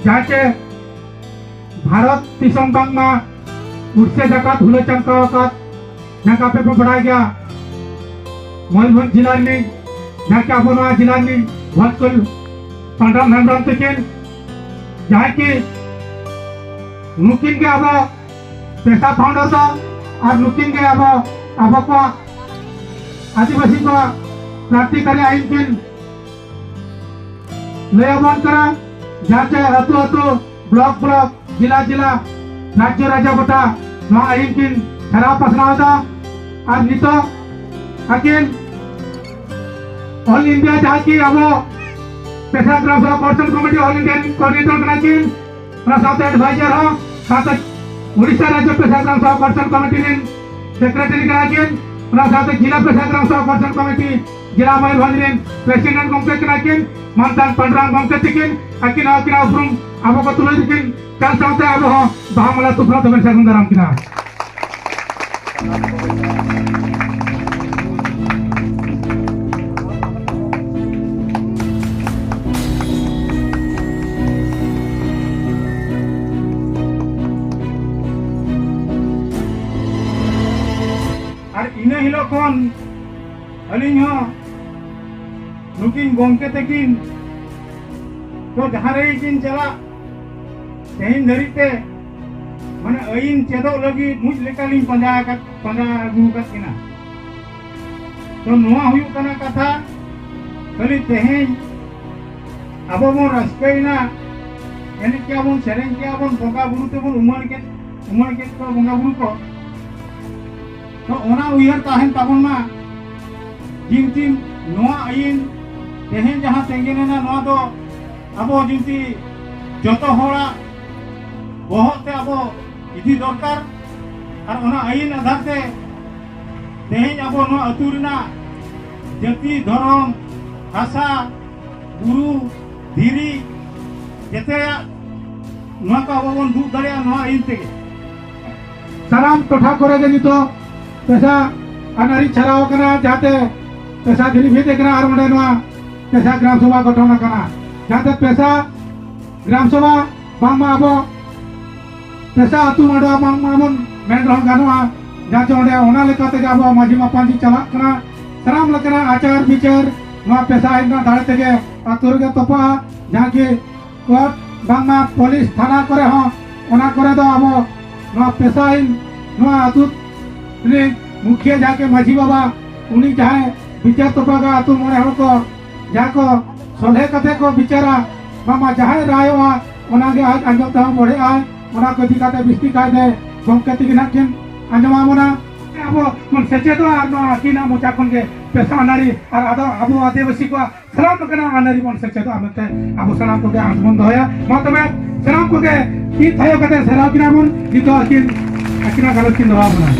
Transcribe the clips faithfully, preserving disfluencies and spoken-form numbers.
ᱡᱟᱦᱟᱸ ᱪᱮ ᱵᱷᱟᱨᱚᱛ ᱫᱤᱥᱚᱢ ᱵᱟᱝᱢᱟ ᱩᱲᱤᱥᱥᱟ ᱡᱟᱠᱟᱛ ᱦᱩᱞᱟᱹ ᱪᱟᱢᱴᱟᱣ ᱟᱠᱟᱫ, ᱡᱟᱦᱟᱸ ᱟᱯᱮ ᱯᱮ ᱵᱟᱲᱟᱭ ᱜᱮᱭᱟ, ᱢᱚᱭᱩᱨᱵᱷᱚᱸᱡᱽ ᱡᱮᱞᱟ ᱨᱤᱱᱤᱡ, ᱡᱟᱦᱟᱸ ᱠᱤ ᱟᱵᱚ ᱱᱚᱣᱟ ᱡᱮᱞᱟ ᱨᱤᱱᱤᱡ ᱵᱷᱚᱸᱡᱽ ᱠᱚ ᱯᱟᱱᱰᱟᱢ ᱦᱮᱢᱵᱨᱚᱢ ᱛᱟᱹᱠᱤᱱ, ᱡᱟᱦᱟᱸᱭ ᱠᱤ ᱱᱩᱠᱤᱱ ᱜᱮ ᱟᱵᱚ ᱯᱮᱥᱟ ᱯᱷᱟᱣᱩᱱᱰᱟᱨ ᱫᱚ, ᱟᱨ ᱱᱩᱠᱤᱱ ᱜᱮ ᱟᱵᱚ, ᱟᱵᱚ ᱠᱚᱣᱟᱜ ᱟᱹᱫᱤᱵᱟᱹᱥᱤ ᱠᱚᱣᱟᱜ ᱠᱨᱟᱱᱛᱤᱠᱟᱨᱤ ᱟᱹᱭᱤᱱ ᱠᱤᱱ ᱞᱟᱹᱭ ᱟᱵᱚᱱ ᱠᱟᱱᱟ, ᱡᱟᱦᱟᱸ ᱪᱮ ᱟᱹᱛᱩ ᱟᱹᱛᱩ, ᱵᱞᱚᱠ ᱵᱞᱚᱠ, ᱡᱮᱞᱟ ᱡᱮᱞᱟ, ᱨᱟᱡᱽᱡᱚ ᱨᱟᱡᱽᱡᱚ ᱜᱚᱴᱟ ᱱᱚᱣᱟ ᱟᱹᱭᱤᱱ ᱠᱤᱱ ᱪᱷᱟᱨᱟᱣ ᱯᱟᱥᱱᱟᱣ ᱮᱫᱟ᱾ ᱟᱨ ᱱᱤᱛᱚᱜ ᱟᱹᱠᱤᱱ ᱚᱞ ᱤᱱᱰᱤᱭᱟ, ᱡᱟᱦᱟᱸ ᱠᱤ ᱟᱵᱚ ᱯᱮᱥᱟ gram sabha ᱠᱚᱨᱥᱚᱱ committee all India ᱨᱤᱱ ᱠᱳᱚᱨᱰᱤᱱᱮᱴᱚᱨ ᱠᱟᱱᱟ ᱠᱤᱱ, ᱚᱱᱟ ᱥᱟᱶᱛᱮ ᱮᱰᱵᱷᱟᱭᱡᱟᱨ ᱦᱚᱸ, ᱥᱟᱶᱛᱮ ᱩᱲᱤᱥᱥᱟ ᱨᱟᱡᱽᱡᱚ ᱯᱮᱥᱟ ᱜᱨᱟᱢ ᱥᱚᱵᱷᱟ ᱠᱚᱨᱥᱚᱱ ᱠᱚᱢᱤᱴᱤ ᱨᱤᱱ ᱥᱮᱠᱨᱮᱴᱟᱨᱤ ᱠᱟᱱᱟ ᱠᱤᱱ, ᱚᱱᱟ ᱥᱟᱶᱛᱮ ᱡᱮᱞᱟ ᱯᱮᱥᱟ ᱜᱨᱟᱢ ᱥᱚᱵᱷᱟ ᱠᱚᱨᱥᱚᱱ ᱠᱚᱢᱤᱴᱤ ᱡᱮᱞᱟ ᱢᱚᱭᱩᱨᱵᱷᱚᱸᱡᱽ ᱨᱤᱱ ᱯᱨᱮᱥᱤᱰᱮᱱᱴ ᱜᱚᱢᱠᱮ ᱠᱟᱱᱟ ᱠᱤᱱ, ᱢᱟᱱᱛᱷᱟᱱ ᱯᱟᱱᱰᱨᱟᱢ ᱜᱚᱢᱠᱮ ᱛᱤᱠᱤᱱ, ᱟᱹᱠᱤᱱ ᱦᱚᱸ ᱟᱹᱠᱤᱱᱟᱜ ᱩᱯᱨᱩᱢ ᱟᱵᱚ ᱠᱚ ᱛᱩᱞᱟᱹᱣ ᱛᱟᱹᱠᱤᱱ, ᱪᱟᱞ ᱥᱟᱶᱛᱮ ᱟᱵᱚ ᱦᱚᱸ ᱵᱟᱦᱟ ᱢᱟᱞᱟ ᱛᱩᱯᱨᱟᱢ ᱛᱮᱵᱚᱱ ᱥᱟᱹᱜᱩᱱ ᱫᱟᱨᱟᱢ ᱠᱤᱱᱟ᱾ ᱟᱨ ᱤᱱᱟᱹ ᱦᱤᱞᱳᱜ ᱠᱷᱚᱱ ᱟᱹᱞᱤᱧ ᱦᱚᱸ ᱱᱩᱠᱤᱱ ᱜᱚᱢᱠᱮ ᱛᱟᱹᱠᱤᱱ ᱫᱚ ᱡᱟᱦᱟᱸ ᱨᱮᱜᱮ ᱠᱤᱱ ᱪᱟᱞᱟᱜ, ᱛᱮᱦᱮᱧ ᱫᱷᱟᱹᱨᱤᱡ ᱛᱮ ᱢᱟᱱᱮ ᱟᱹᱭᱤᱱ ᱪᱮᱫᱚᱜ ᱞᱟᱹᱜᱤᱫ ᱢᱩᱡ ᱞᱮᱠᱟᱞᱤᱧ ᱯᱟᱸᱡᱟ ᱟᱠᱟᱫ, ᱯᱟᱸᱡᱟ ᱟᱹᱜᱩ ᱟᱠᱟᱫ ᱠᱤᱱᱟ᱾ ᱛᱚ ᱱᱚᱣᱟ ᱦᱩᱭᱩᱜ ᱠᱟᱱᱟ ᱠᱟᱛᱷᱟ, ᱠᱷᱟᱹᱞᱤ ᱛᱮᱦᱮᱧ ᱟᱵᱚ ᱵᱚᱱ ᱨᱟᱹᱥᱠᱟᱹᱭᱮᱱᱟ, ᱮᱱᱮᱡ ᱠᱮᱜᱼᱟ ᱵᱚᱱ, ᱥᱮᱨᱮᱧ ᱠᱮᱜᱼᱟ ᱵᱚᱱ, ᱵᱚᱸᱜᱟ ᱵᱩᱨᱩ ᱛᱮᱵᱚᱱ ᱩᱢᱟᱹᱲ ᱠᱮᱫ, ᱩᱢᱟᱹᱲ ᱠᱮᱫ ᱠᱚᱣᱟ ᱵᱚᱸᱜᱟ ᱵᱩᱨᱩ ᱠᱚ᱾ ᱛᱚ ᱚᱱᱟ ᱩᱭᱦᱟᱹᱨ ᱛᱟᱦᱮᱱ ᱛᱟᱵᱚᱱ ᱢᱟ, ᱡᱤᱱᱛᱤ ᱱᱚᱣᱟ ᱟᱹᱭᱤᱱ ᱛᱮᱦᱮᱧ ᱡᱟᱦᱟᱸ ᱛᱮᱸᱜᱮᱱ ᱮᱱᱟ, ᱱᱚᱣᱟ ᱫᱚ ᱟᱵᱚ ᱡᱤᱱᱛᱤ ᱡᱚᱛᱚ ᱦᱚᱲᱟᱜ ᱵᱚᱦᱚᱜ ᱛᱮ ᱟᱵᱚ ᱤᱫᱤ ᱫᱚᱨᱠᱟᱨ᱾ ᱟᱨ ᱚᱱᱟ ᱟᱹᱭᱤᱱ ᱟᱫᱷᱟᱨ ᱛᱮ ᱛᱮᱦᱮᱧ ᱟᱵᱚ ᱱᱚᱣᱟ ᱟᱹᱛᱩ ᱨᱮᱱᱟᱜ ᱡᱟᱹᱛᱤ, ᱫᱷᱚᱨᱚᱢ, ᱵᱷᱟᱥᱟ, ᱵᱩᱨᱩ, ᱫᱷᱤᱨᱤ, ᱡᱮᱛᱮᱭᱟᱜ ᱱᱚᱣᱟ ᱠᱚ ᱟᱵᱚ ᱵᱚᱱ ᱫᱩᱜ ᱫᱟᱲᱮᱭᱟᱜᱼᱟ ᱱᱚᱣᱟ ᱟᱹᱭᱤᱱ ᱛᱮᱜᱮ᱾ ᱥᱟᱱᱟᱢ ᱴᱚᱴᱷᱟ ᱠᱚᱨᱮ ᱜᱮ ᱱᱤᱛᱚᱜ ᱯᱮᱥᱟ ᱟᱹᱱ ᱟᱹᱨᱤ ᱪᱷᱟᱨᱟᱣ ᱟᱠᱟᱱᱟ, ᱡᱟᱦᱟᱸᱛᱮ ᱯᱮᱥᱟ ᱵᱷᱤᱞᱤᱵᱷᱤᱛ ᱟᱠᱟᱱᱟ ᱟᱨ ᱚᱸᱰᱮ ᱱᱚᱣᱟ ᱯᱮᱥᱟ ᱜᱨᱟᱢ ᱥᱚᱵᱷᱟ ᱜᱚᱴᱷᱚᱱ ᱟᱠᱟᱱᱟ, ᱡᱟᱦᱟᱸᱛᱮ ᱯᱮᱥᱟ ᱜᱨᱟᱢ ᱥᱚᱵᱷᱟ ᱵᱟᱝᱢᱟ ᱟᱵᱚ ᱯᱮᱥᱟ ᱟᱹᱛᱩ ᱢᱟᱰᱣᱟ ᱵᱟᱝᱢᱟ ᱵᱚᱱ ᱢᱮᱱ ᱨᱮᱦᱚᱸ ᱜᱟᱱᱚᱜᱼᱟ, ᱡᱟᱦᱟᱸ ᱪᱮ ᱚᱸᱰᱮ ᱚᱱᱟ ᱞᱮᱠᱟ ᱛᱮᱜᱮ ᱟᱵᱚᱣᱟᱜ ᱢᱟᱹᱡᱷᱤ ᱢᱟᱯᱟᱧᱡᱤ ᱪᱟᱞᱟᱜ ᱠᱟᱱᱟ᱾ ᱥᱟᱱᱟᱢ ᱞᱮᱠᱟᱱᱟᱜ ᱟᱪᱟᱨ ᱵᱤᱪᱟᱹᱨ ᱱᱚᱣᱟ ᱯᱮᱥᱟ ᱟᱹᱭᱤᱱ ᱨᱮᱱᱟᱜ ᱫᱟᱲᱮ ᱛᱮᱜᱮ ᱟᱹᱛᱩ ᱨᱮᱜᱮ ᱛᱚᱯᱟᱜᱼᱟ, ᱡᱟᱦᱟᱸ ᱠᱤ ᱠᱳᱨᱴ ᱵᱟᱝᱢᱟ ᱯᱩᱞᱤᱥ ᱛᱷᱟᱱᱟ ᱠᱚᱨᱮ ᱦᱚᱸ, ᱚᱱᱟ ᱠᱚᱨᱮ ᱫᱚ ᱟᱵᱚ ᱱᱚᱣᱟ ᱯᱮᱥᱟ ᱟᱹᱭᱤᱱ ᱱᱚᱣᱟ ᱟᱹᱛᱩ ᱨᱤᱱᱤᱡ ᱢᱩᱠᱷᱤᱭᱟᱹ ᱡᱟᱦᱟᱸ ᱠᱤ ᱢᱟᱹᱡᱷᱤ ᱵᱟᱵᱟ, ᱩᱱᱤ ᱡᱟᱦᱟᱸᱭ ᱵᱤᱪᱟᱹᱨ ᱛᱚᱯᱟᱜᱟ ᱟᱹᱛᱩ ᱢᱚᱬᱮ ᱦᱚᱲ ᱠᱚ, ᱡᱟᱦᱟᱸ ᱠᱚ ᱥᱚᱞᱦᱮ ᱠᱟᱛᱮ ᱠᱚ ᱵᱤᱪᱟᱹᱨᱟ, ᱵᱟᱝᱢᱟ ᱡᱟᱦᱟᱸᱭ ᱨᱟᱭᱚᱜᱼᱟ, ᱚᱱᱟᱜᱮ ᱟᱡ ᱟᱸᱡᱚᱢ ᱛᱮᱦᱚᱸ ᱵᱚᱲᱦᱮᱜᱼᱟᱭ᱾ ᱚᱱᱟ ᱠᱚ ᱤᱫᱤ ᱠᱟᱛᱮ ᱵᱤᱥᱛᱤ ᱠᱟᱭᱛᱮ ᱜᱚᱢᱠᱮ ᱛᱤᱠᱤᱱ ᱦᱟᱸᱜ ᱠᱤᱱ ᱟᱸᱡᱚᱢᱟ ᱵᱚᱱᱟ᱾ ᱟᱵᱚ ᱵᱚᱱ ᱥᱮᱪᱮᱫᱚᱜᱼᱟ ᱟᱨ ᱱᱚᱣᱟ ᱟᱹᱠᱤᱱᱟᱜ ᱢᱚᱪᱟ ᱠᱷᱚᱱ ᱜᱮ ᱯᱮᱥᱟ ᱟᱹᱱᱟᱹᱨᱤ ᱟᱨ ᱟᱫᱚ ᱟᱵᱚ ᱟᱹᱫᱤᱵᱟᱹᱥᱤ ᱠᱚᱣᱟᱜ ᱥᱟᱱᱟᱢ ᱞᱮᱠᱟᱱᱟᱜ ᱟᱹᱱᱟᱹᱨᱤ ᱵᱚᱱ ᱥᱮᱪᱮᱫᱚᱜᱼᱟ ᱢᱮᱱᱛᱮ ᱟᱵᱚ ᱥᱟᱱᱟᱢ ᱠᱚᱜᱮ ᱟᱸᱥ ᱵᱚᱱ ᱫᱚᱦᱚᱭᱟ᱾ ᱢᱟ ᱛᱚᱵᱮ ᱥᱟᱱᱟᱢ ᱠᱚᱜᱮ ᱛᱤ ᱛᱷᱟᱭᱚ ᱠᱟᱛᱮ ᱥᱟᱨᱦᱟᱣ ᱠᱤᱱᱟ ᱵᱚᱱ᱾ ᱱᱤᱛᱚᱜ ᱟᱹᱠᱤᱱ ᱟᱹᱠᱤᱱᱟᱜ ᱜᱟᱞᱚᱪ ᱠᱤᱱ ᱫᱚᱦᱚ ᱟᱵᱚᱱᱟ᱾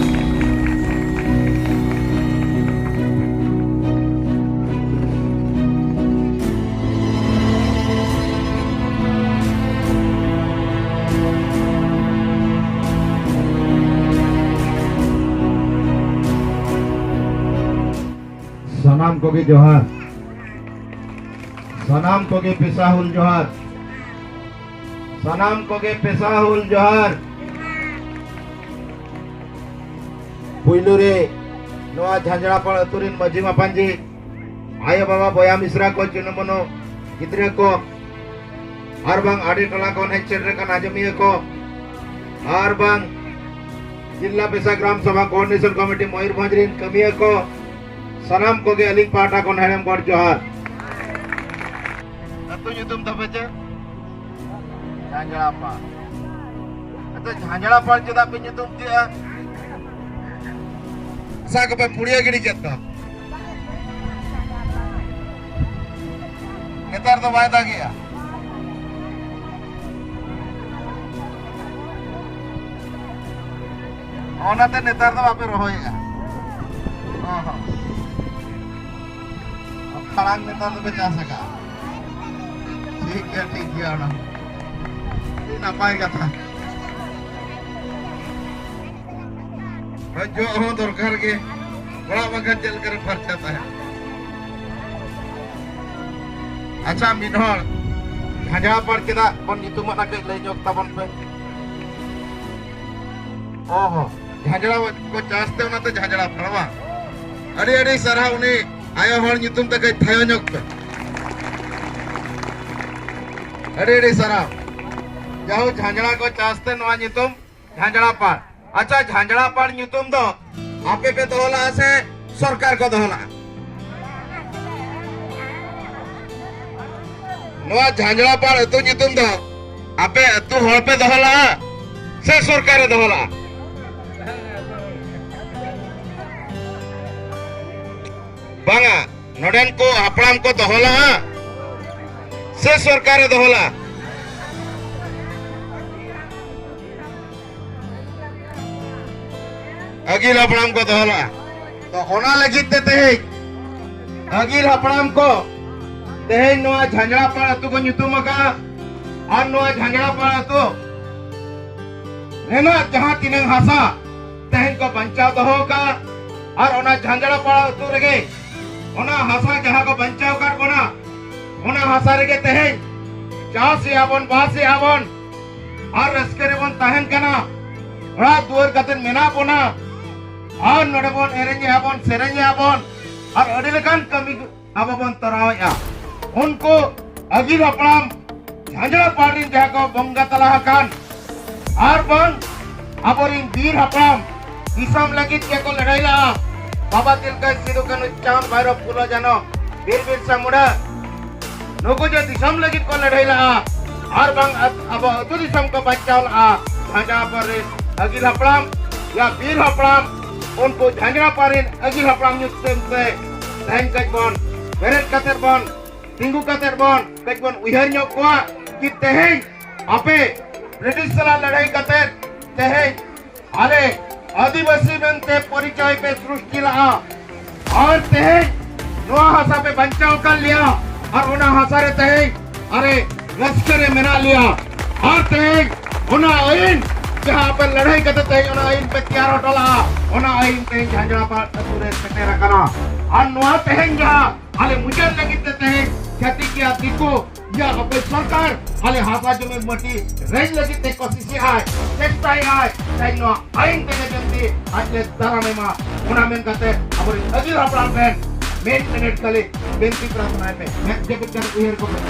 ᱥᱟᱱᱟᱢ ᱠᱚᱜᱮ ᱡᱚᱦᱟᱨ᱾ ᱥᱟᱱᱟᱢ ᱠᱚᱜᱮ ᱯᱮᱥᱟ ᱦᱩᱞ ᱡᱚᱦᱟᱨ᱾ ᱥᱟᱱᱟᱢ ᱠᱚᱜᱮ ᱯᱮᱥᱟ ᱦᱩᱞ ᱡᱚᱦᱟᱨ᱾ ᱯᱩᱭᱞᱩ ᱨᱮ ᱱᱚᱣᱟ ᱡᱷᱟᱸᱡᱽᱲᱟᱯᱟᱲ ᱟᱹᱛᱩ ᱨᱤᱱ ᱢᱟᱹᱡᱷᱤ ᱢᱟᱯᱟᱧᱡᱤ, ᱟᱭᱳ ᱵᱟᱵᱟ, ᱵᱚᱭᱦᱟ ᱢᱤᱥᱨᱟ ᱠᱚ, ᱪᱩᱱᱩ ᱢᱩᱱᱩ ᱜᱤᱫᱽᱨᱟᱹ ᱠᱚ, ᱟᱨ ᱵᱟᱝ ᱟᱹᱰᱤ ᱴᱚᱞᱟ ᱠᱷᱚᱱ ᱦᱮᱡ ᱥᱮᱴᱮᱨ ᱟᱠᱟᱱ ᱟᱸᱡᱚᱢᱤᱭᱟᱹ ᱠᱚ, ᱟᱨ ᱵᱟᱝ ᱡᱤᱞᱟ ᱯᱮᱥᱟ ᱜᱨᱟᱢ ᱥᱚᱵᱷᱟ ᱠᱳᱚᱨᱰᱤᱱᱮᱥᱚᱱ ᱠᱚᱢᱤᱴᱤ ᱢᱚᱭᱩᱨᱵᱷᱚᱸᱡᱽ ᱨᱤᱱ ᱠᱟᱹᱢᱤᱭᱟᱹ ᱠᱚ, ᱥᱟᱱᱟᱢ ᱠᱚᱜᱮ ᱟᱹᱞᱤᱧ ᱯᱟᱦᱴᱟ ᱠᱷᱚᱱ ᱦᱮᱲᱮᱢ ᱜᱚᱰ ᱡᱚᱦᱟᱨ᱾ ᱟᱹᱛᱩ ᱧᱩᱛᱩᱢ ᱛᱟᱯᱮ ᱪᱮᱫ? ᱡᱷᱟᱸᱡᱽᱲᱟᱯᱟᱲ᱾ ᱟᱪᱪᱷᱟ, ᱡᱷᱟᱸᱡᱽᱲᱟᱯᱟᱲ ᱪᱮᱫᱟᱜ ᱯᱮ ᱧᱩᱛᱩᱢ ᱠᱮᱜᱼᱟ? ᱦᱟᱥᱟ ᱠᱚᱯᱮ ᱯᱩᱲᱤᱭᱟᱹ ᱜᱤᱰᱤ ᱠᱮᱫ ᱫᱚ᱾ ᱱᱮᱛᱟᱨ ᱫᱚ ᱵᱟᱭ ᱫᱟᱜᱮᱜᱼᱟ᱾ ᱚᱱᱟᱛᱮ ᱱᱮᱛᱟᱨ ᱫᱚ ᱵᱟᱯᱮ ᱨᱚᱦᱚᱭᱮᱜᱼᱟ᱾ ᱦᱚᱸ, ᱦᱚᱸ᱾ ᱠᱷᱟᱲᱟᱝ ᱱᱮᱛᱟᱨ ᱫᱚᱯᱮ ᱪᱟᱥ ᱟᱠᱟᱜᱼᱟ᱾ ᱴᱷᱤᱠ ᱜᱮᱭᱟ, ᱴᱷᱤᱠ ᱜᱮᱭᱟ, ᱚᱱᱟ ᱦᱚᱸ ᱟᱹᱰᱤ ᱱᱟᱯᱟᱭ ᱠᱟᱛᱷᱟ᱾ ᱦᱳᱭ, ᱡᱚᱜ ᱦᱚᱸ ᱫᱚᱨᱠᱟᱨ ᱜᱮ᱾ ᱚᱲᱟᱜ ᱵᱟᱝᱠᱷᱟᱱ ᱪᱮᱫ ᱞᱮᱠᱟᱨᱮ ᱯᱷᱟᱨᱪᱟ ᱛᱟᱦᱮᱱᱟ? ᱟᱪᱪᱷᱟ, ᱢᱤᱫ ᱦᱚᱲ ᱡᱷᱟᱸᱡᱽᱲᱟᱯᱟᱲ ᱪᱮᱫᱟᱜ ᱵᱚᱱ ᱧᱩᱛᱩᱢ ᱟᱫᱟ, ᱠᱟᱹᱡ ᱞᱟᱹᱭ ᱧᱚᱜ ᱛᱟᱵᱚᱱ ᱯᱮ᱾ ᱚ ᱦᱚᱸ, ᱡᱷᱟᱸᱡᱽᱲᱟ ᱠᱚ ᱪᱟᱥ ᱛᱮ, ᱚᱱᱟᱛᱮ ᱡᱷᱟᱸᱡᱽᱲᱟᱯᱟᱲ ᱵᱟᱝ? ᱟᱹᱰᱤ ᱟᱹᱰᱤ ᱥᱟᱨᱦᱟᱣ, ᱩᱱᱤ ᱟᱭᱳ ᱦᱚᱲ ᱧᱩᱛᱩᱢ ᱛᱮ ᱠᱟᱹᱡ ᱛᱷᱟᱭᱚ ᱧᱚᱜ ᱯᱮ᱾ ᱟᱹᱰᱤ ᱟᱹᱰᱤ ᱥᱟᱨᱦᱟᱣ᱾ ᱡᱟᱦᱳ, ᱡᱷᱟᱸᱡᱽᱲᱟ ᱠᱚ ᱪᱟᱥ ᱛᱮ ᱱᱚᱣᱟ ᱧᱩᱛᱩᱢ ᱡᱷᱟᱸᱡᱽᱲᱟᱯᱟᱲ᱾ ᱟᱪᱪᱷᱟ, ᱡᱷᱟᱸᱡᱽᱲᱟᱯᱟᱲ ᱧᱩᱛᱩᱢ ᱫᱚ ᱟᱯᱮ ᱯᱮ ᱫᱚᱦᱚ ᱞᱟᱜᱼᱟ ᱥᱮ ᱥᱚᱨᱠᱟᱨ ᱠᱚ ᱫᱚᱦᱚ ᱞᱟᱜᱼᱟ? ᱱᱚᱣᱟ ᱡᱷᱟᱸᱡᱽᱲᱟᱯᱟᱲ ᱟᱹᱛᱩ ᱧᱩᱛᱩᱢ ᱫᱚ ᱟᱯᱮ ᱟᱹᱛᱩ ᱦᱚᱲ ᱯᱮ ᱫᱚᱦᱚ ᱞᱟᱜᱼᱟ ᱥᱮ ᱥᱚᱨᱠᱟᱨᱮ ᱫᱚᱦᱚ ᱞᱟᱜᱼᱟ? ᱵᱟᱝᱟ, ᱱᱚᱰᱮᱱ ᱠᱚ ᱦᱟᱯᱲᱟᱢ ᱠᱚ ᱫᱚᱦᱚ ᱞᱟᱜᱼᱟ ᱥᱮ ᱥᱚᱨᱠᱟᱨᱮ ᱫᱚᱦᱚ ᱞᱟᱜᱼᱟ? ᱟᱹᱜᱤᱞ ᱦᱟᱯᱲᱟᱢ ᱠᱚ ᱫᱚᱦᱚ ᱞᱟᱜᱼᱟ᱾ ᱛᱚ, ᱚᱱᱟ ᱞᱟᱹᱜᱤᱫ ᱛᱮ ᱛᱮᱦᱮᱧ ᱟᱹᱜᱤᱞ ᱦᱟᱯᱲᱟᱢ ᱠᱚ ᱛᱮᱦᱮᱧ ᱱᱚᱣᱟ ᱡᱷᱟᱸᱡᱽᱲᱟᱯᱟᱲ ᱟᱹᱛᱩ ᱠᱚ ᱧᱩᱛᱩᱢ ᱟᱠᱟᱫᱼᱟ᱾ ᱟᱨ ᱱᱚᱣᱟ ᱡᱷᱟᱸᱡᱽᱲᱟᱯᱟᱲ ᱟᱹᱛᱩ ᱨᱮᱱᱟᱜ ᱡᱟᱦᱟᱸ ᱛᱤᱱᱟᱹᱜ ᱦᱟᱥᱟ ᱛᱮᱦᱮᱧ ᱠᱚ ᱵᱟᱧᱪᱟᱣ ᱫᱚᱦᱚ ᱟᱠᱟᱫᱼᱟ, ᱟᱨ ᱚᱱᱟ ᱡᱷᱟᱸᱡᱽᱲᱟᱯᱟᱲ ᱟᱹᱛᱩ ᱨᱮᱜᱮ ᱚᱱᱟ ᱦᱟᱥᱟ ᱡᱟᱦᱟᱸ ᱠᱚ ᱵᱟᱧᱪᱟᱣ ᱟᱠᱟᱫ ᱵᱚᱱᱟ, ᱚᱱᱟ ᱦᱟᱥᱟ ᱨᱮᱜᱮ ᱛᱮᱦᱮᱧ ᱪᱟᱥ ᱮᱜᱼᱟ ᱵᱚᱱ, ᱵᱟᱥ ᱮᱜᱼᱟ ᱵᱚᱱ, ᱟᱨ ᱨᱟᱹᱥᱠᱟᱹ ᱨᱮᱵᱚᱱ ᱛᱟᱦᱮᱱ ᱠᱟᱱᱟ᱾ ᱚᱲᱟᱜ ᱫᱩᱣᱟᱹᱨ ᱠᱟᱛᱮ ᱢᱮᱱᱟᱜ ᱵᱚᱱᱟ, ᱟᱨ ᱱᱚᱰᱮ ᱵᱚᱱ ᱮᱱᱮᱡ ᱮᱜᱼᱟ ᱵᱚᱱ, ᱥᱮᱨᱮᱧ ᱮᱜᱼᱟ ᱵᱚᱱ, ᱟᱨ ᱟᱹᱰᱤ ᱞᱮᱠᱟᱱ ᱠᱟᱹᱢᱤ ᱟᱵᱚ ᱵᱚᱱ ᱛᱚᱨᱟᱣᱮᱫᱼᱟ᱾ ᱩᱱᱠᱩ ᱟᱹᱜᱤᱞ ᱦᱟᱯᱲᱟᱢ ᱡᱷᱟᱸᱡᱽᱲᱟᱯᱟᱲ ᱨᱤᱱ ᱡᱟᱦᱟᱸ ᱠᱚ ᱵᱚᱸᱜᱟ ᱛᱟᱞᱟ ᱟᱠᱟᱱ, ᱟᱨ ᱵᱟᱝ ᱟᱵᱚᱨᱤᱱ ᱵᱤᱨ ᱦᱟᱯᱲᱟᱢ ᱫᱤᱥᱚᱢ ᱞᱟᱹᱜᱤᱫ ᱜᱮᱠᱚ ᱞᱟᱹᱲᱦᱟᱹᱭ ᱞᱟᱜᱼᱟ᱾ ᱵᱟᱵᱟ ᱛᱤᱞᱠᱟᱹ, ᱥᱤᱫᱩ ᱠᱟᱹᱱᱦᱩ, ᱪᱟᱸᱫ ᱵᱷᱟᱭᱨᱚ, ᱯᱷᱩᱞᱳ ᱡᱷᱟᱱᱚ, ᱵᱤᱨ ᱵᱤᱨᱥᱟ ᱢᱩᱱᱰᱟ, ᱱᱩᱠᱩ ᱡᱮ ᱫᱤᱥᱚᱢ ᱞᱟᱹᱜᱤᱫ ᱠᱚ ᱞᱟᱹᱲᱦᱟᱹᱭ ᱞᱟᱜᱼᱟ, ᱟᱨ ᱵᱟᱝ ᱟᱵᱚ ᱟᱹᱛᱩ ᱫᱤᱥᱚᱢ ᱠᱚ ᱵᱟᱧᱪᱟᱣ ᱞᱟᱜᱼᱟ, ᱡᱷᱟᱸᱡᱽᱲᱟᱯᱟᱲ ᱨᱤᱱ ᱟᱹᱜᱤᱞ ᱦᱟᱯᱲᱟᱢ ᱭᱟ ᱵᱤᱨ ᱦᱟᱯᱲᱟᱢ, ᱩᱱᱠᱩ ᱡᱷᱟᱸᱡᱽᱲᱟᱯᱟᱲ ᱨᱤᱱ ᱟᱹᱜᱤᱞ ᱦᱟᱯᱲᱟᱢ ᱧᱩᱛᱩᱢ ᱛᱮ ᱛᱮᱦᱮᱧ ᱠᱟᱹᱡ ᱵᱚᱱ ᱵᱮᱨᱮᱫ ᱠᱟᱛᱮ ᱵᱚᱱ, ᱛᱤᱸᱜᱩ ᱠᱟᱛᱮ ᱵᱚᱱ ᱠᱟᱹᱡ ᱵᱚᱱ ᱩᱭᱦᱟᱹᱨ ᱧᱚᱜ ᱠᱚᱣᱟ ᱠᱤ ᱛᱮᱦᱮᱧ ᱟᱯᱮ ᱵᱨᱤᱴᱤᱥ ᱥᱟᱞᱟᱜ ᱞᱟᱹᱲᱦᱟᱹᱭ ᱠᱟᱛᱮ ᱛᱮᱦᱮᱧ ᱟᱞᱮ ᱟᱹᱫᱤᱵᱟᱹᱥᱤ ᱢᱮᱱᱛᱮ ᱯᱚᱨᱤᱪᱚᱭ ᱯᱮ ᱥᱨᱩᱥᱴᱤ ᱞᱟᱜᱼᱟ᱾ ᱟᱨ ᱛᱮᱦᱮᱧ ᱱᱚᱣᱟ ᱦᱟᱥᱟ ᱯᱮ ᱵᱟᱧᱪᱟᱣ ᱟᱠᱟᱫ ᱞᱮᱭᱟ, ᱟᱨ ᱚᱱᱟ ᱦᱟᱥᱟ ᱨᱮ ᱛᱮᱦᱮᱧ ᱟᱞᱮ ᱨᱟᱹᱥᱠᱟᱹ ᱨᱮ ᱢᱮᱱᱟᱜ ᱞᱮᱭᱟ᱾ ᱟᱨ ᱛᱮᱦᱮᱧ ᱚᱱᱟ ᱟᱹᱭᱤᱱ ᱡᱟᱦᱟᱸ ᱟᱯᱮ ᱞᱟᱹᱲᱦᱟᱹᱭ ᱠᱟᱛᱮ ᱛᱮᱦᱮᱧ ᱚᱱᱟ ᱟᱹᱭᱤᱱ ᱯᱮ ᱛᱮᱭᱟᱨ ᱦᱚᱴᱚ ᱞᱟᱜᱼᱟ, ᱚᱱᱟ ᱟᱹᱭᱤᱱ ᱛᱮᱦᱮᱧ ᱡᱷᱟᱸᱡᱽᱲᱟᱯᱟᱲ ᱟᱹᱛᱩ ᱨᱮ ᱥᱮᱴᱮᱨ ᱟᱠᱟᱱᱟ᱾ ᱟᱨ ᱱᱚᱣᱟ ᱛᱮᱦᱮᱧ ᱡᱟᱦᱟᱸ ᱟᱞᱮ ᱢᱩᱪᱟᱹᱫ ᱞᱟᱹᱜᱤᱫ ᱛᱮ ᱛᱮᱦᱮᱧ ᱪᱷᱟᱹᱛᱤᱠ ᱭᱟ ᱫᱤᱠᱩ ᱭᱟ ᱟᱯᱮ ᱥᱚᱨᱠᱟᱨ ᱟᱞᱮ ᱦᱟᱥᱟ ᱡᱚᱢᱤ ᱢᱟᱹᱴᱤ ᱨᱮᱡ ᱞᱟᱹᱜᱤᱫ ᱛᱮ ᱠᱚᱥᱤᱥᱮᱜᱼᱟᱭ, ᱪᱮᱥᱴᱟᱭᱮᱜᱼᱟᱭ, ᱛᱮᱦᱮᱧ ᱱᱚᱣᱟ ᱟᱭᱤᱱ ᱛᱮᱜᱮ ᱡᱟᱹᱥᱛᱤ ᱟᱡ ᱞᱮ ᱫᱟᱨᱟᱢ ᱮᱢᱟ᱾ ᱚᱱᱟ ᱢᱮᱱ ᱠᱟᱛᱮ ᱟᱵᱚᱨᱮᱱ ᱟᱹᱜᱤᱞ ᱦᱟᱯᱲᱟᱢ ᱴᱷᱮᱱ ᱢᱤᱫ ᱢᱤᱱᱤᱴ ᱠᱷᱟᱹᱞᱤ ᱵᱤᱱᱛᱤ ᱯᱨᱟᱨᱛᱷᱱᱟᱭ ᱯᱮ, ᱢᱮᱫ ᱡᱟᱹᱯᱤᱫ ᱠᱟᱛᱮ ᱩᱭᱦᱟᱹᱨ ᱠᱚᱯᱮ᱾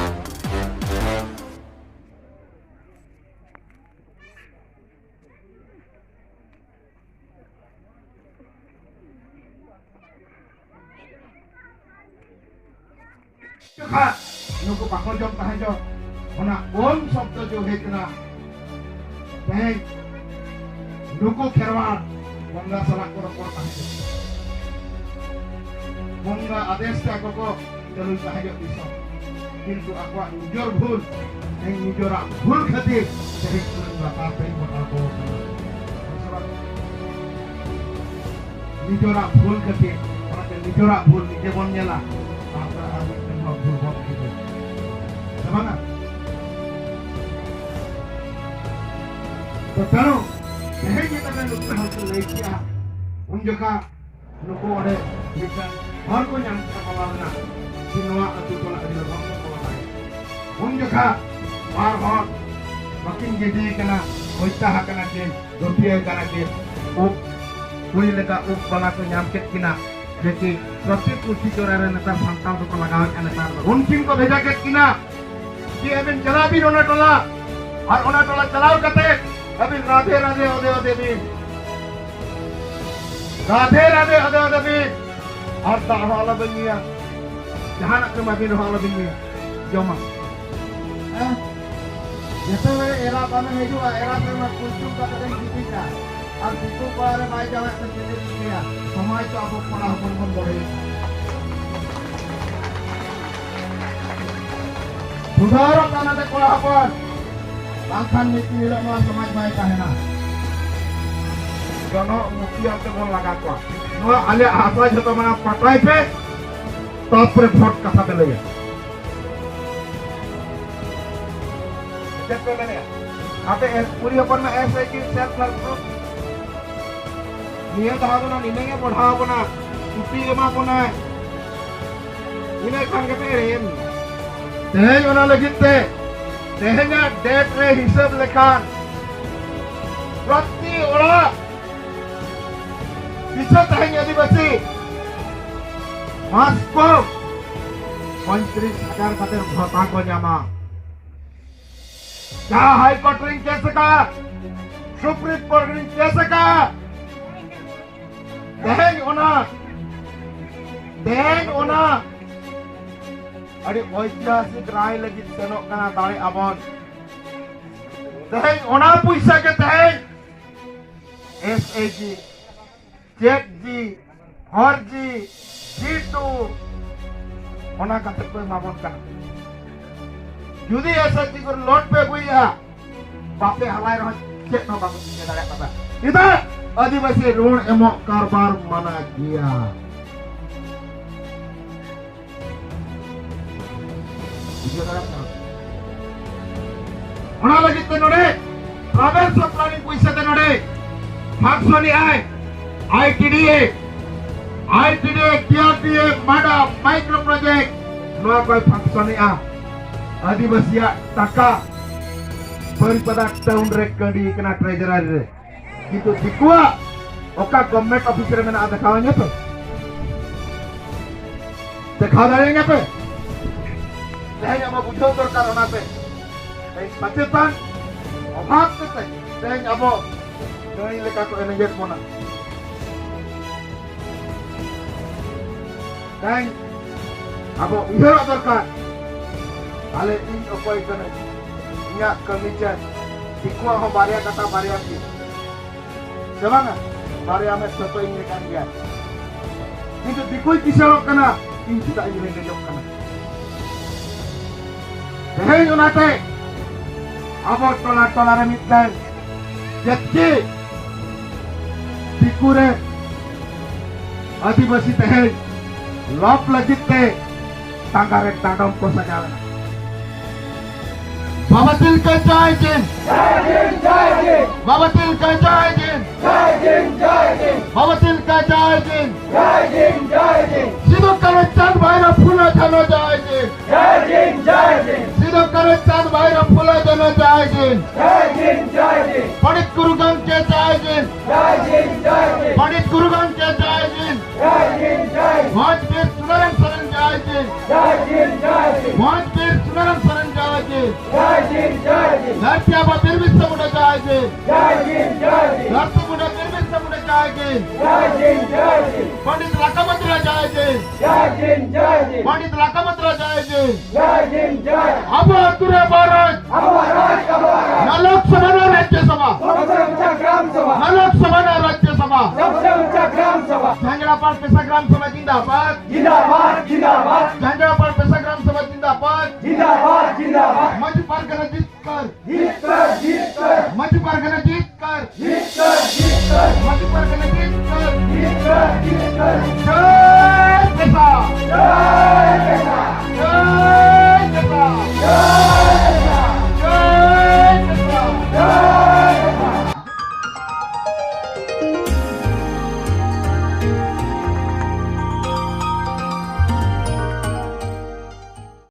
ᱡᱚᱠᱷᱟᱱ ᱱᱩᱠᱩ ᱵᱟᱠᱚ ᱡᱚᱢ ᱛᱟᱦᱮᱸ ᱡᱚᱜ, ᱚᱱᱟ ᱚᱢ ᱥᱚᱵᱫᱚ ᱡᱚ ᱦᱮᱡ ᱮᱱᱟ᱾ ᱛᱮᱦᱮᱧ ᱱᱩᱠᱩ ᱠᱷᱮᱨᱣᱟᱲ ᱵᱚᱸᱜᱟ ᱥᱟᱞᱟᱜ ᱠᱚ ᱨᱚᱯᱚᱲ ᱛᱟᱦᱮᱸ ᱡᱚᱜ, ᱵᱚᱸᱜᱟ ᱟᱫᱮᱥ ᱛᱮ ᱟᱠᱚ ᱠᱚ ᱪᱟᱹᱞᱩᱭ ᱛᱟᱦᱮᱸ ᱡᱚᱜ ᱫᱤᱥᱚᱢ, ᱠᱤᱱᱛᱩ ᱟᱠᱚᱣᱟᱜ ᱱᱤᱡᱚᱨ ᱵᱷᱩᱞ, ᱛᱮᱦᱮᱧ ᱱᱤᱡᱚᱨᱟᱜ ᱵᱷᱩᱞ ᱠᱷᱟᱹᱛᱤᱨ ᱛᱮᱦᱮᱧ ᱩᱱᱟᱹᱜ ᱞᱟᱛᱟᱨ ᱛᱮ ᱜᱚᱴᱟ ᱠᱚ ᱱᱤᱡᱚᱨᱟᱜ ᱵᱷᱩᱞ ᱠᱷᱟᱹᱛᱤᱨ, ᱚᱱᱟᱛᱮ ᱱᱤᱡᱚᱨᱟᱜ ᱵᱷᱩᱞ ᱱᱤᱡᱮ ᱵᱚᱱ ᱧᱮᱞᱟ, ᱛᱟᱨᱯᱚᱨᱮ ᱟᱨ ᱢᱤᱫᱴᱮᱱ ᱦᱚᱲ ᱵᱷᱩᱞ ᱵᱚᱱ ᱴᱷᱤᱠᱟ᱾ ᱥᱮ ᱵᱟᱝᱟ? ᱛᱚ ᱠᱟᱨᱚᱱ ᱛᱮᱦᱮᱧ ᱡᱮᱴᱟ ᱱᱩᱠᱩ ᱦᱚᱲ ᱠᱚ ᱞᱟᱹᱭ ᱠᱮᱜᱼᱟ, ᱩᱱ ᱡᱚᱠᱷᱟ ᱱᱩᱠᱩ ᱚᱸᱰᱮ ᱢᱤᱫᱴᱟᱝ ᱦᱚᱲ ᱠᱚ ᱧᱟᱢ ᱠᱮᱫᱟ ᱵᱟᱵᱟ ᱨᱮᱱᱟᱜ, ᱡᱮ ᱱᱚᱣᱟ ᱟᱹᱛᱩ ᱴᱚᱞᱟ ᱟᱹᱰᱤ ᱞᱚᱜᱚᱱ ᱠᱚ ᱵᱚᱞᱚ ᱫᱟᱲᱮᱭᱟᱜᱼᱟ᱾ ᱩᱱ ᱡᱚᱠᱷᱟ ᱵᱟᱨ ᱦᱚᱲ ᱵᱟᱹᱠᱤᱱ ᱜᱤᱰᱤ ᱠᱟᱱᱟ, ᱦᱚᱭᱛᱟ ᱟᱠᱟᱱᱟ ᱠᱤᱱ, ᱜᱟᱹᱯᱤᱭᱟᱹ ᱠᱟᱱᱟ ᱠᱤᱱ, ᱩᱵ ᱠᱩᱲᱤ ᱞᱮᱠᱟ ᱩᱵ ᱵᱟᱞᱟ ᱠᱚ ᱧᱟᱢ ᱠᱮᱫ ᱠᱤᱱᱟ, ᱡᱮ ᱠᱤ ᱯᱨᱚᱛᱮᱠ ᱯᱩᱛᱷᱤ ᱪᱚᱨᱟ ᱨᱮ ᱱᱮᱛᱟᱨ ᱥᱟᱱᱛᱟᱲ ᱫᱚᱠᱚ ᱞᱟᱜᱟᱣᱮᱫᱼᱟ᱾ ᱱᱮᱛᱟᱨ ᱫᱚ ᱩᱱᱠᱤᱱ ᱠᱚ ᱵᱷᱮᱡᱟ ᱠᱮᱫ ᱠᱤᱱᱟ᱾ ᱡᱮ ᱟᱹᱵᱤᱱ ᱪᱟᱞᱟᱜ ᱵᱤᱱ ᱚᱱᱟ ᱴᱚᱞᱟ, ᱟᱨ ᱚᱱᱟ ᱴᱚᱞᱟ ᱪᱟᱞᱟᱣ ᱠᱟᱛᱮ ᱟᱹᱵᱤᱱ ᱨᱟᱫᱷᱮ ᱨᱟᱫᱷᱮ ᱚᱫᱮ ᱚᱫᱮ ᱵᱤᱱ, ᱨᱟᱫᱷᱮ ᱨᱟᱫᱷᱮ ᱚᱫᱮ ᱚᱫᱮ ᱵᱤᱱ, ᱟᱨ ᱫᱟᱜ ᱦᱚᱸ ᱟᱞᱚᱵᱤᱱ ᱧᱩᱭᱟ, ᱡᱟᱦᱟᱱᱟᱜ ᱠᱚ ᱮᱢᱟ ᱵᱤᱱ ᱨᱮᱦᱚᱸ ᱟᱞᱚᱵᱤᱱ ᱧᱩᱭᱟ, ᱡᱚᱢᱟ᱾ ᱦᱮᱸ? ᱡᱮᱛᱮ ᱵᱮᱲᱮ ᱮᱨᱟ ᱛᱟᱢᱮ ᱦᱤᱡᱩᱜᱼᱟ, ᱮᱨᱟ ᱛᱟᱢᱮ ᱠᱩᱞᱪᱩᱝ ᱠᱟᱛᱮ ᱵᱮᱱ ᱜᱤᱛᱤᱡᱼᱟ᱾ ᱟᱨ ᱫᱤᱠᱩ ᱯᱟᱲᱟ ᱨᱮ ᱵᱟᱭ ᱡᱟᱶᱟᱭ ᱠᱟᱱ ᱪᱮᱫ ᱮ ᱪᱤᱠᱟᱹᱭᱟ? ᱥᱚᱢᱟᱡᱽ ᱫᱚ ᱟᱵᱚ ᱠᱚᱲᱟ ᱦᱚᱯᱚᱱ ᱵᱚᱱ ᱵᱚᱲᱦᱮᱭᱟ᱾ ᱥᱩᱫᱷᱟᱹᱨᱚᱜ ᱠᱟᱱᱟ ᱛᱮ ᱠᱚᱲᱟ ᱦᱚᱯᱚᱱ, ᱵᱟᱝᱠᱷᱟᱱ ᱢᱤᱫ ᱫᱤᱱ ᱦᱤᱞᱳᱜ ᱱᱚᱣᱟ ᱥᱚᱢᱟᱡᱽ ᱵᱟᱭ ᱛᱟᱦᱮᱱᱟ᱾ ᱡᱚᱱᱚᱜ ᱢᱩᱠᱷᱤᱭᱟᱹ ᱛᱮᱵᱚᱱ ᱞᱟᱜᱟ ᱠᱚᱣᱟ᱾ ᱱᱚᱣᱟ ᱟᱞᱮᱭᱟᱜ ᱦᱟᱥᱟ ᱡᱷᱚᱛᱚ ᱢᱟᱲᱟᱝ ᱯᱟᱴᱟᱭ ᱯᱮ, ᱛᱟᱨᱯᱚᱨᱮ ᱵᱷᱳᱴ ᱠᱟᱛᱷᱟ ᱯᱮ ᱞᱟᱹᱭᱟ᱾ ᱪᱮᱫ ᱯᱮ ᱢᱮᱱᱮᱫᱼᱟ? ᱟᱯᱮ ᱮᱥ-, ᱠᱩᱲᱤ ᱦᱚᱯᱚᱱ ᱢᱟ ᱮᱥ ᱮᱭᱤᱪ ᱡᱤ self help group᱾ ᱱᱤᱭᱟᱹ ᱫᱷᱟᱣ ᱫᱚ ᱱᱤᱱᱟᱹᱜ ᱮ ᱵᱚᱲᱦᱟᱣ ᱵᱚᱱᱟ, ᱪᱷᱩᱴᱤ ᱮᱢᱟ ᱵᱚᱱᱟᱭ, ᱤᱱᱟᱹ ᱠᱷᱟᱱ ᱜᱮᱯᱮ ᱮᱲᱮᱭᱮᱱ᱾ ᱛᱮᱦᱮᱧ ᱚᱱᱟ ᱞᱟᱹᱜᱤᱫ ᱛᱮ ᱛᱮᱦᱮᱧᱟᱜ ᱰᱮᱴ ᱨᱮ ᱦᱤᱥᱟᱹᱵ ᱞᱮᱠᱷᱟᱱ ᱯᱨᱚᱛᱤ ᱚᱲᱟᱜ ᱯᱤᱪᱷᱟᱹ ᱛᱮᱦᱮᱧ ᱟᱹᱫᱤᱵᱟᱹᱥᱤ ᱢᱟᱥ ᱠᱚ ᱯᱚᱸᱭᱛᱨᱤᱥ ᱦᱟᱡᱟᱨ ᱠᱟᱛᱮ ᱵᱷᱚᱛᱟ ᱠᱚ ᱧᱟᱢᱟ᱾ ᱡᱟᱦᱟᱸ ᱦᱟᱭ ᱠᱳᱨᱴ ᱨᱤᱧ ᱠᱮᱥ ᱟᱠᱟᱫ, ᱥᱩᱯᱨᱤᱢ ᱠᱳᱨᱴ ᱨᱤᱧ ᱠᱮᱥ ᱟᱠᱟᱫ, ᱛᱮᱦᱮᱧ ᱚᱱᱟ, ᱛᱮᱦᱮᱧ ᱚᱱᱟ ᱟᱹᱰᱤ ᱳᱭᱛᱤᱦᱟᱥᱤᱠ ᱨᱟᱭ ᱞᱟᱹᱜᱤᱫ ᱥᱮᱱᱚᱜ ᱠᱟᱱᱟ, ᱫᱟᱲᱮ ᱟᱵᱚᱱ᱾ ᱛᱮᱦᱮᱧ ᱚᱱᱟ ᱯᱩᱭᱥᱟᱹ ᱜᱮ ᱛᱮᱦᱮᱧ ᱮᱥ ᱮ ᱡᱤ, ᱪᱮᱫ ᱡᱤ, ᱦᱚᱨ ᱡᱤ, ᱡᱤ ᱴᱩ, ᱚᱱᱟ ᱠᱟᱛᱮ ᱠᱚ ᱮᱢᱟᱵᱚᱱ ᱠᱟᱱᱟ᱾ ᱡᱩᱫᱤ ᱮᱥ ᱮ ᱡᱤ ᱠᱚᱨᱮ ᱞᱳᱱ ᱯᱮ ᱟᱹᱜᱩᱭᱮᱫᱼᱟ, ᱵᱟᱯᱮ ᱦᱟᱞᱟᱭ ᱨᱮᱦᱚᱸ ᱪᱮᱫ ᱦᱚᱸ ᱵᱟᱵᱚᱱ ᱪᱤᱠᱟᱹ ᱫᱟᱲᱮᱭᱟᱜ ᱠᱟᱱᱟ᱾ ᱪᱮᱫᱟᱜ? ᱟᱹᱫᱤᱵᱟᱹᱥᱤ ᱨᱩᱬ ᱮᱢᱚᱜ ᱠᱟᱨᱵᱟᱨ ᱢᱟᱱᱟ ᱜᱮᱭᱟ᱾ ᱵᱩᱡᱷᱟᱹᱣ ᱫᱟᱲᱮᱭᱟᱜ ᱠᱟᱱᱟ? ᱚᱱᱟ ᱞᱟᱹᱜᱤᱫ ᱛᱮ ᱱᱚᱰᱮ ᱴᱨᱟᱵᱷᱮᱞᱥ ᱟᱨ ᱯᱞᱟᱱᱤᱝ ᱯᱩᱭᱥᱟᱹ ᱛᱮ ᱱᱚᱰᱮ ᱯᱷᱟᱱᱠᱥᱚᱱ ᱮᱫ I I T D A, I T D A, D R D A, ᱢᱟᱰᱟ, ᱢᱟᱭᱠᱨᱳ ᱯᱨᱚᱡᱮᱠᱴ, ᱱᱚᱣᱟ ᱠᱚᱭ ᱯᱷᱟᱱᱠᱥᱚᱱ ᱮᱫᱼᱟ᱾ ᱟᱹᱫᱤᱵᱟᱹᱥᱤᱭᱟᱜ ᱴᱟᱠᱟ ᱵᱟᱹᱨᱤᱯᱟᱫᱟ ᱴᱟᱣᱩᱱ ᱨᱮ ᱠᱟᱹᱰᱤ ᱠᱟᱱᱟ ᱴᱨᱮᱡᱟᱨᱟᱨᱤ ᱨᱮ, ᱠᱤᱱᱛᱩ ᱫᱤᱠᱩᱣᱟᱜ ᱚᱠᱟ ᱜᱚᱵᱷᱢᱮᱱᱴ ᱚᱯᱷᱤᱥ ᱨᱮ ᱢᱮᱱᱟᱜᱼᱟ, ᱫᱮᱠᱷᱟᱣ ᱟᱹᱧᱟ ᱯᱮ, ᱫᱮᱠᱷᱟᱣ ᱫᱟᱲᱮᱭᱟᱹᱧᱟ ᱯᱮ? ᱛᱮᱦᱮᱧ ᱟᱵᱚ ᱵᱩᱡᱷᱟᱹᱣ ᱫᱚᱨᱠᱟᱨ, ᱚᱱᱟᱛᱮ ᱛᱮᱦᱮᱧ ᱥᱚᱪᱮᱛᱚᱱ ᱚᱵᱷᱟᱵ ᱛᱮ ᱛᱮᱦᱮᱧ ᱟᱵᱚ ᱜᱟᱹᱭ ᱞᱮᱠᱟ ᱠᱚ ᱮᱱᱮᱡᱮᱫ ᱵᱚᱱᱟ᱾ ᱛᱮᱦᱮᱧ ᱟᱵᱚ ᱩᱭᱦᱟᱹᱨᱚᱜ ᱫᱚᱨᱠᱟᱨ, ᱛᱟᱦᱞᱮ ᱤᱧ ᱚᱠᱚᱭ ᱠᱟᱹᱱᱟᱹᱧ, ᱤᱧᱟᱹᱜ ᱠᱟᱹᱢᱤ ᱪᱮᱫ? ᱫᱤᱠᱩᱣᱟᱜ ᱦᱚᱸ ᱵᱟᱨᱭᱟ ᱠᱟᱴᱟ ᱵᱟᱨᱭᱟ ᱛᱤ, ᱥᱮ ᱵᱟᱝᱟ? ᱵᱟᱨᱭᱟ ᱢᱮᱫ ᱡᱚᱛᱚ ᱤᱧ ᱞᱮᱠᱟᱱ ᱜᱮᱭᱟ, ᱠᱤᱱᱛᱩ ᱫᱤᱠᱩᱭ ᱠᱤᱥᱟᱹᱬᱚᱜ ᱠᱟᱱᱟ, ᱤᱧ ᱪᱮᱫᱟᱜ ᱤᱧ ᱨᱮᱸᱜᱮᱡᱚᱜ ᱠᱟᱱᱟ? ᱛᱮᱦᱮᱧ ᱚᱱᱟᱛᱮ ᱟᱵᱚ ᱴᱚᱞᱟ ᱴᱚᱞᱟ ᱨᱮ ᱢᱤᱫᱴᱟᱝ ᱡᱟᱹᱛᱤ ᱫᱤᱠᱩ ᱨᱮ ᱟᱹᱫᱤᱵᱟᱹᱥᱤ ᱛᱮᱦᱮᱧ ᱞᱚᱵ ᱞᱟᱹᱜᱤᱫ ᱛᱮ ᱴᱟᱸᱜᱟ ᱨᱮ ᱰᱟᱸᱰᱚᱢ ᱠᱚ ᱥᱟᱡᱟᱣ ᱮᱱᱟ᱾ ᱵᱟᱵᱟ ᱛᱤᱞᱠᱟᱹ ᱡᱟᱭ ᱡᱤᱱ᱾ ᱡᱟᱭ ᱡᱤᱱ, ᱡᱟᱭ ᱡᱤᱱ᱾ ᱵᱟᱵᱟ ᱛᱤᱞᱠᱟᱹ ᱡᱟᱭ ᱡᱤᱱ᱾ ᱡᱟᱭ ᱡᱤᱱ, ᱡᱟᱭ ᱡᱤᱱ᱾ ᱵᱟᱵᱟ ᱛᱤᱞᱠᱟᱹ ᱡᱟᱭ ᱡᱤᱱ᱾ ᱡᱟᱭ ᱡᱤᱱ, ᱡᱟᱭ ᱡᱤᱱ᱾ ᱥᱤᱫᱩ ᱠᱟᱹᱱᱦᱩ ᱪᱟᱸᱫᱽ ᱵᱷᱟᱭᱨᱚ ᱯᱷᱩᱞᱚ ᱡᱷᱟᱱᱚ ᱡᱟᱭ ᱡᱤᱱ᱾ ᱡᱟᱭ ᱡᱤᱱ, ᱡᱟᱭ जय भीम, जय भीम। भोज बीर सुनाराम सरन जय भीम। जय भीम, जय भीम। धरती आबा बीर बिरसा मुंडा जय भीम। जय भीम, जय भीम। धरती मुंडा बीर बिरसा मुंडा जय भीम। जय भीम, जय भीम। पंडित लाखामत राव जय भीम। जय भीम, जय भीम। पंडित लाखामत राव जय भीम। जय भीम, जय। ᱟᱵᱚᱣᱟᱜ ᱟᱹᱛᱩ ᱨᱮ ᱟᱵᱚᱣᱟᱜ ᱨᱟᱡᱽ᱾ ᱟᱵᱚᱣᱟᱜ ᱨᱟᱡᱽ, ᱟᱵᱚᱣᱟᱜ ᱨᱟᱡᱽ᱾ ᱱᱟ ᱞᱳᱠᱥᱚᱵᱷᱟ, ᱱᱟ ᱨᱟᱡᱽᱭᱚᱥᱚᱵᱷᱟ᱾ ᱥᱚᱵᱥᱮ ᱩᱸᱪᱟ ᱜᱨᱟᱢ ᱥᱚᱵᱷᱟ᱾ ᱱᱟ ᱞᱳᱠᱥᱚᱵᱷᱟ, ᱱᱟ ᱨᱟᱡᱽᱭᱚᱥᱚᱵᱷᱟ᱾ ᱥᱚᱵᱥᱮ ᱩᱸᱪᱟ ᱜᱨᱟᱢ ᱥᱚᱵᱷᱟ᱾ ᱡᱷᱟᱸᱡᱽᱲᱟᱯᱟᱲ ᱯᱮᱥᱟ ᱜᱨᱟᱢ ᱥᱚᱵᱷᱟ ᱡᱤᱱᱫᱟᱵᱟᱫ᱾ ᱡᱤᱱᱫᱟᱵᱟᱫ, ᱡᱤᱱᱫᱟᱵᱟᱫ᱾ ᱡᱷᱟᱸᱡᱽᱲᱟᱯᱟᱲ ᱯᱮᱥᱟ ᱜᱨᱟᱢ ᱥᱚᱵᱷᱟ ᱡᱤᱱᱫᱟᱵᱟᱫ᱾ ᱡᱤᱱᱫᱟᱵᱟᱫ, ᱡᱤᱱᱫᱟᱵᱟᱫ᱾ ᱢᱟᱹᱡᱷᱤ ᱯᱟᱨᱜᱟᱱᱟ ᱡᱤᱛᱠᱟᱹᱨ᱾ ᱡᱤᱛᱠᱟᱹᱨ, ᱡᱤᱛᱠᱟᱹᱨ᱾